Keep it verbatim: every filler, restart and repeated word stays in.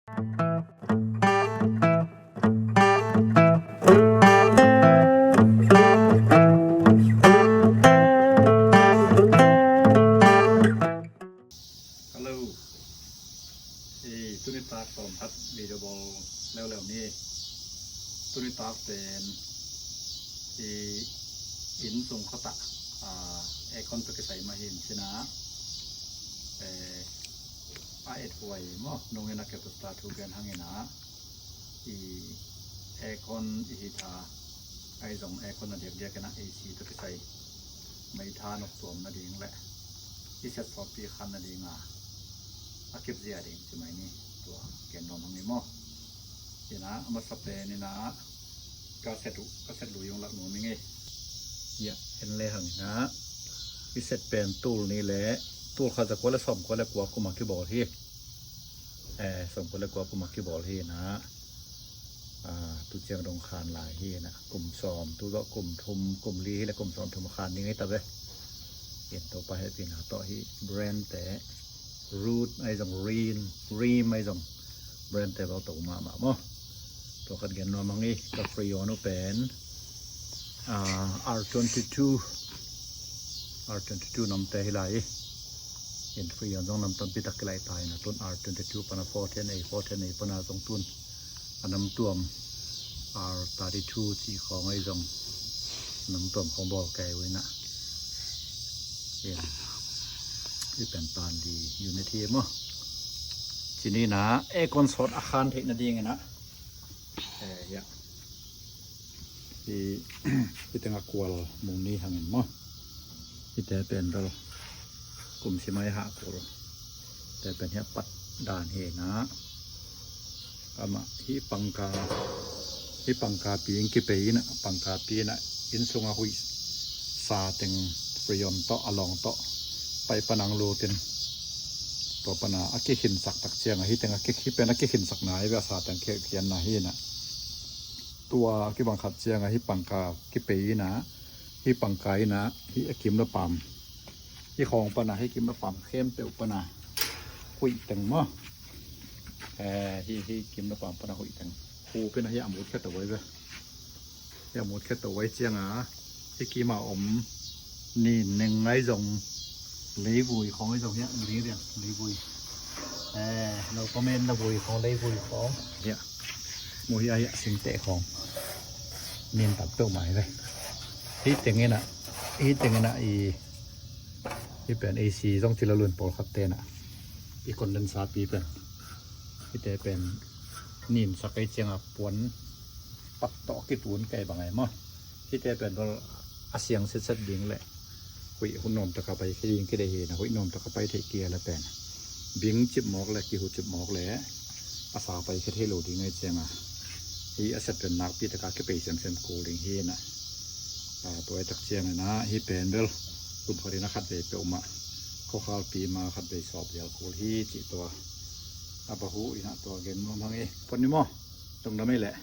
Hello. Ei, tuni tak tawm khat video bawl leuleu ni. Tuni tak pen i inn sung khat ah, ah, aircon tawh kisai mah hi in cina, eh, a et huai maw, nungin a kepasta thu gen hangin ah i aircon i hita, ahi zong aircon a diakdiak in ah A C tawh kisai meitha nok tuam nading le i set sawtpi khan nading a, a kip zia ding ci mai ni. Tua ken nuam hang ni maw. Ina a masa pen ina ka set uh, ka set lui ung lak nuam ing ei. Ya, en le hang ina i set pen tul ni le tul khat za kua le sawm kua le kua kum a kibawl hi. Eh, sawm kua le kua kum a kibawl hi ina, ah, tu ciang dong khan lai hi ina, kum sawm, tu zawh kum thum, kum li hi le kum sawm thum khan ding hi ta ve. In Topa hehpihna tawh hi brand te, Root ahi zong, Rim, Rim ahi zong brand te bau to mahmah maw. Tua khat gen nuam hang i, ka Freon uh pen, ah, R twenty two, R twenty two namte hi lai i. In Freon zong nam tampi tak kilai ta ina, tun R twenty two pana four ten A, four ten A pana zong tun a nam tuam R thirty two ci khawng ahi zong nam tuam khawng bawl kei uh ina. In i pen tan di unit hi maw. Cini ina aircon sawt a khan theih nading ina, eh, ya, i, i tengah kual mung ni hangin maw. Hite pen bel kum simai hah kul te pen hi a pat dan hi na. Amah hi pangka, hi pangka pi in kipei ina, pangka pi ina inn sunga huih sa teng Freon tawh a lawng tawh pai panang lutin tua pana a kikhinsak tak cianga hi teng a kik, hi pen a kikhinsak na hi ve, a sa teng khianna hi na. Tua kibang khat cianga hi pangka kipei ina, hi pangka ina hi a kim le pam, hi khawng pana hi kim le pam khempeuh pana huih teng maw. Eh, hi, hi kim le pam pana huih teng hu pina hi a mut khe to vai ve. Hi a mut khe to vai cianga hi kima om ni neng ngai zong leivui khawng ngai zong hi a ling riang leivui. Eh, no comment na vui khawng leivui khawng hi a mu hi a, hi a singteh khawng nin tak peuh mai ve. Hi teng ina, hi teng ina i, hi pen A C zong ci lo lun pawlkhat tena i condenser pi pen hite pen nin sak ei cianga puan pat tawh kitun kei bang ei maw. Hite pen bel a siang setset ding le huih hun nuam taka pai khe ding kidei hi na, huih nuam taka pai theih kia le pen bing cip mawk le kihu cip mawk le a sa pai khe thei lo ding ei cianga hi a set pen nakpi taka kipei semsem kul ding hi na. A, tua i tak ciangina hi pen bel kum khatin a khat vei peuhmah khawkhalpi ma khat vei sawp lial kul hi cih tua a bahu ina tua gen nuam hang i. Pon ni maw. Tongdam ei leh.